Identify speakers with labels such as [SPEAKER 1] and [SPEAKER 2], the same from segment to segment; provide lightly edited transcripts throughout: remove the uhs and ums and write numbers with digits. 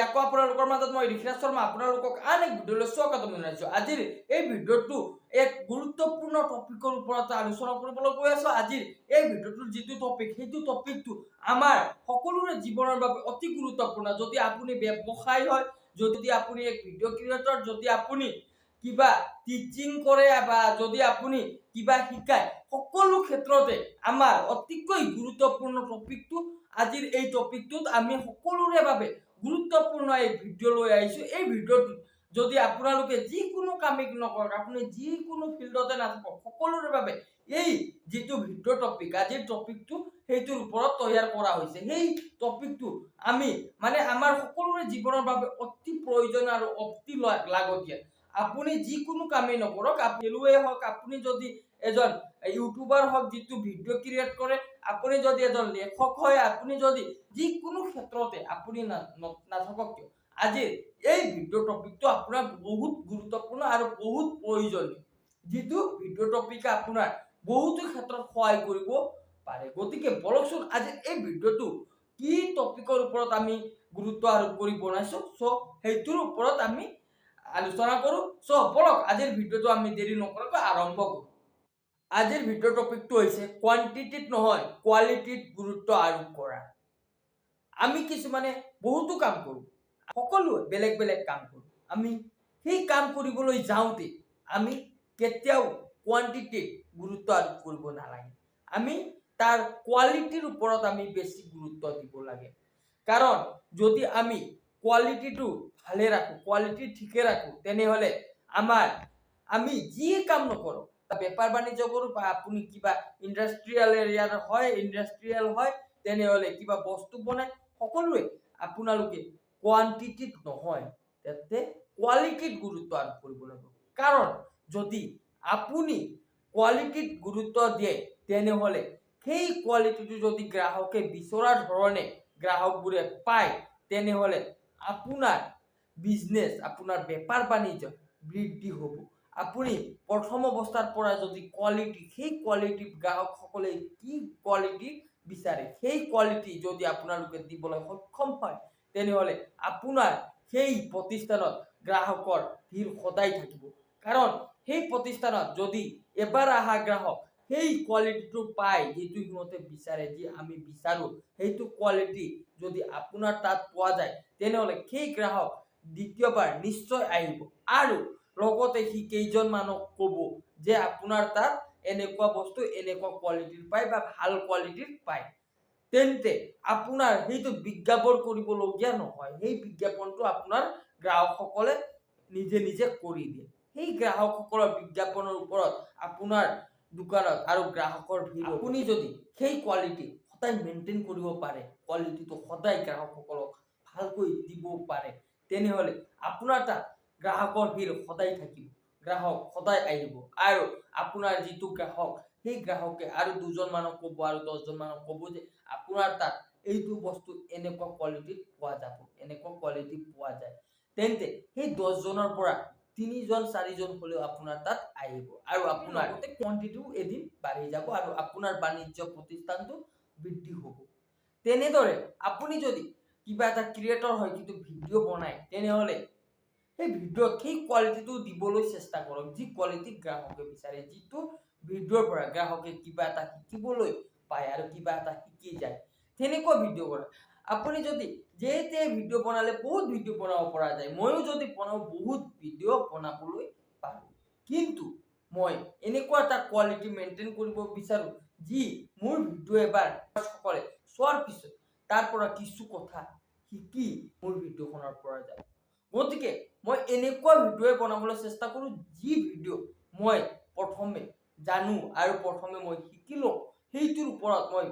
[SPEAKER 1] আকৌ আপোনালোকৰ মাজত মই ঋষিৰাজ শৰ্মা আপোনালোকক আন এক ভিডিঅ'লৈ স্বাগতম জনাইছো। আজিৰ এই ভিডিঅ'টো এক গুৰুত্বপূৰ্ণ টপিকৰ ওপৰত আলোচনা কৰিবলৈ গৈ আছো। আজিৰ এই ভিডিঅ'টোৰ যিটো টপিক, সেইটো টপিকটো আমাৰ সকলোৰে জীৱনৰ বাবে অতি গুৰুত্বপূৰ্ণ। যদি আপুনি ব্যৱসায়ী হয়, যদি আপুনি এক ভিডিঅ' ক্ৰিয়েটৰ, যদি আপুনি কিবা টিচিং কৰে বা যদি আপুনি কিবা শিকায়, সকলো ক্ষেত্ৰতে আমাৰ অতিকৈ গুৰুত্বপূৰ্ণ টপিকটো। আজিৰ এই টপিকটোত আমি সকলোৰে বাবে গুৰুত্বপূৰ্ণ এই ভিডিঅ' লৈ আহিছোঁ। এই ভিডিঅ'টোত যদি আপোনালোকে যিকোনো কামেই নকৰক, আপুনি যিকোনো ফিল্ডতে নাথাকক, সকলোৰে বাবে এই যিটো ভিডিঅ' টপিক, আজিৰ টপিকটো সেইটোৰ ওপৰত তৈয়াৰ কৰা হৈছে। সেই টপিকটো আমি মানে আমাৰ সকলোৰে জীৱনৰ বাবে অতি প্ৰয়োজন আৰু অতি লাগতিয়াল। আপুনি যিকোনো কামেই নকৰক, খেলুৱৈ হওক, আপুনি যদি এজন ইউটিউবাৰ হওক যিটো ভিডিঅ' ক্ৰিয়েট কৰে, আপুনি যদি এজন লেখক হয়, আপুনি যদি যিকোনো ক্ষেত্ৰতে আপুনি নাথাকক কিয়, আজিৰ এই ভিডিঅ' টপিকটো আপোনাৰ বহুত গুৰুত্বপূৰ্ণ আৰু বহুত প্ৰয়োজনীয়, যিটো ভিডিঅ' টপিকে আপোনাৰ বহুতো ক্ষেত্ৰত সহায় কৰিব পাৰে। গতিকে বলকচোন, আজিৰ এই ভিডিঅ'টো কি টপিকৰ ওপৰত আমি গুৰুত্ব আৰোপ কৰি বনাইছো, চ' সেইটোৰ ওপৰত আমি আলোচনা কৰোঁ। চ' বলক, আজিৰ ভিডিঅ'টো আমি দেৰি নকৰাকৈ আৰম্ভ কৰোঁ। আজিৰ ভিডিঅ' টপিকটো হৈছে কোৱান্টিটিত নহয়, কোৱালিটিত গুৰুত্ব আৰোপ কৰা। আমি কিছুমানে বহুতো কাম কৰোঁ, সকলোৱে বেলেগ বেলেগ কাম কৰোঁ। আমি সেই কাম কৰিবলৈ যাওঁতে আমি কেতিয়াও কোৱান্টিটিত গুৰুত্ব আৰোপ কৰিব নালাগে। আমি তাৰ কোৱালিটিৰ ওপৰত আমি বেছি গুৰুত্ব দিব লাগে। কাৰণ যদি আমি কোৱালিটিটো ভালে ৰাখোঁ, কোৱালিটি ঠিকে ৰাখোঁ, তেনেহ'লে আমি যি কাম নকৰোঁ, বেপাৰ বাণিজ্য কৰোঁ বা আপুনি কিবা ইণ্ডাষ্ট্ৰিয়েল এৰিয়াৰ হয়, ইণ্ডাষ্ট্ৰিয়েল হয়, তেনেহ'লে কিবা বস্তু বনায়, সকলোৱে আপোনালোকে কোৱান্টিটিত নহয়, তাতে কোৱালিটিত গুৰুত্ব আৰোপ কৰিব লাগিব। কাৰণ যদি আপুনি কোৱালিটিত গুৰুত্ব দিয়ে, তেনেহ'লে সেই কোৱালিটিটো যদি গ্ৰাহকে বিচৰা ধৰণে গ্ৰাহকবোৰে পায়, তেনেহ'লে আপোনাৰ বিজনেছ, আপোনাৰ বেপাৰ বাণিজ্য বৃদ্ধি হ'ব। আপুনি প্ৰথম অৱস্থাৰ পৰা যদি কোৱালিটি, সেই কোৱালিটি গ্ৰাহকসকলে কি কোৱালিটি বিচাৰে, সেই কোৱালিটি যদি আপোনালোকে দিবলৈ সক্ষম হয়, তেনেহ'লে আপোনাৰ সেই প্ৰতিষ্ঠানত গ্ৰাহকৰ ভিৰ সদায় থাকিব। কাৰণ সেই প্ৰতিষ্ঠানত যদি এবাৰ অহা গ্ৰাহক সেই কোৱালিটিটো পায়, যিটো সিহঁতে বিচাৰে, যি আমি বিচাৰোঁ, সেইটো কোৱালিটি যদি আপোনাৰ তাত পোৱা যায়, তেনেহ'লে সেই গ্ৰাহক দ্বিতীয়বাৰ নিশ্চয় আহিব আৰু লগতে সি কেইজনমানক ক'ব যে আপোনাৰ তাত এনেকুৱা বস্তু এনেকুৱা কোৱালিটিৰ পায় বা ভাল কোৱালিটিৰ পায়। তেন্তে আপোনাৰ সেইটো বিজ্ঞাপন কৰিবলগীয়া নহয়। সেই বিজ্ঞাপনটো আপোনাৰ গ্ৰাহকসকলে নিজে নিজে কৰি দিয়ে। সেই গ্ৰাহকসকলৰ বিজ্ঞাপনৰ ওপৰত আপোনাৰ দোকানত আৰু গ্ৰাহকৰ ভিৰ। আপুনি যদি সেই কোৱালিটি সদায় মেইনটেইন কৰিব পাৰে, কোৱালিটিটো সদায় গ্ৰাহকসকলক ভালকৈ দিব পাৰে, তেনেহ'লে আপোনাৰ তাত গ্ৰাহকৰ ভিৰ সদায় থাকিব, গ্ৰাহক সদায় আহিব আৰু আপোনাৰ যিটো গ্ৰাহক, সেই গ্ৰাহকে আৰু দুজন মানক ক'ব আৰু 10জন মানক ক'ব যে আপোনাৰ তাত এইটো বস্তু এনেকুৱা কোৱালিটিত পোৱা যাব, এনেকুৱা কোৱালিটি পোৱা যায়। তেন্তে সেই 10জনৰ পৰা তিনিজন চাৰিজন হ'লেও আপোনাৰ তাত আহিব আৰু আপোনাৰ গোটেই কোৱান্টিটিও এদিন বাঢ়ি যাব আৰু আপোনাৰ বাণিজ্য প্ৰতিষ্ঠানটো বৃদ্ধি হ'ব। তেনেদৰে আপুনি যদি কিবা এটা ক্ৰিয়েটৰ হয়, কিন্তু ভিডিঅ' বনায়, তেনেহ'লে সেই ভিডিঅ'ত সেই কোৱালিটিটো দিবলৈ চেষ্টা কৰক, যি কোৱালিটি গ্ৰাহকে বিচাৰে, যিটো ভিডিঅ'ৰ পৰা গ্ৰাহকে কিবা এটা শিকিবলৈ পায় আৰু কিবা এটা শিকি যায়, তেনেকুৱা ভিডিঅ' কৰক। আপুনি যদি যেই তেই ভিডিঅ' বনালে বহুত ভিডিঅ' বনাব পৰা যায়। ময়ো যদি বনাওঁ, বহুত ভিডিঅ' বনাবলৈ পাৰোঁ। কিন্তু মই এনেকুৱা এটা কোৱালিটি মেইনটেইন কৰিব বিচাৰোঁ, যি মোৰ ভিডিঅ' এবাৰ সকলে চোৱাৰ পিছত তাৰ পৰা কিছু কথা শিকি মোৰ ভিডিঅ'খনৰ পৰা যায়। গতিকে মই এনেকুৱা ভিডিঅ'য়ে বনাবলৈ চেষ্টা কৰোঁ, যি ভিডিঅ' মই প্ৰথমে জানো আৰু প্ৰথমে মই শিকি লওঁ, সেইটোৰ ওপৰত মই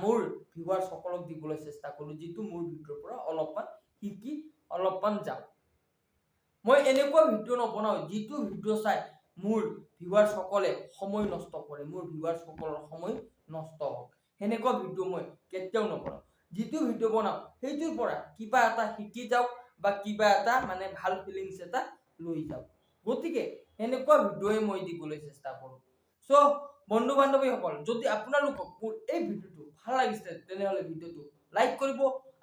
[SPEAKER 1] মোৰ ভিউৱাৰ্ছসকলক দিবলৈ চেষ্টা কৰোঁ, যিটো মোৰ ভিডিঅ'ৰ পৰা অলপমান শিকি অলপমান যাওঁ। মই এনেকুৱা ভিডিঅ' নবনাওঁ, যিটো ভিডিঅ' চাই মোৰ ভিউৱাৰ্ছসকলে সময় নষ্ট কৰে, মোৰ ভিউৱাৰ্ছসকলৰ সময় নষ্ট হওক, সেনেকুৱা ভিডিঅ' মই কেতিয়াও নবনাওঁ। যিটো ভিডিঅ' বনাওঁ, সেইটোৰ পৰা কিবা এটা শিকি যাওক বা কিবা এটা মানে ভাল ফিলিংছ এটা লৈ যাওক। গতিকে সেনেকুৱা ভিডিঅ'য়ে মই দিবলৈ চেষ্টা কৰোঁ। চ' বন্ধু বান্ধৱীসকল, যদি আপোনালোকক মোৰ এই ভিডিঅ'টো ভাল লাগিছে, তেনেহ'লে ভিডিঅ'টো লাইক কৰিব।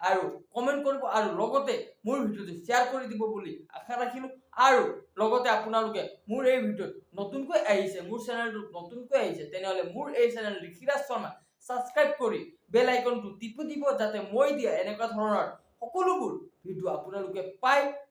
[SPEAKER 1] আৰু কমেণ্ট কৰিব আৰু লগতে মোৰ ভিডিঅ'টো শ্বেয়াৰ কৰি দিব বুলি আশা ৰাখিলোঁ। আৰু লগতে আপোনালোকে মোৰ এই ভিডিঅ'ত নতুনকৈ আহিছে, মোৰ চেনেলটোত নতুনকৈ আহিছে, তেনেহ'লে মোৰ এই চেনেল ঋষিৰাজ শৰ্মা ছাবস্ক্ৰাইব কৰি বেল আইকনটো টিপি দিব, যাতে মই দিয়া এনেকুৱা ধৰণৰ সকলোবোৰ ভিডিঅ' আপোনালোকে পায়।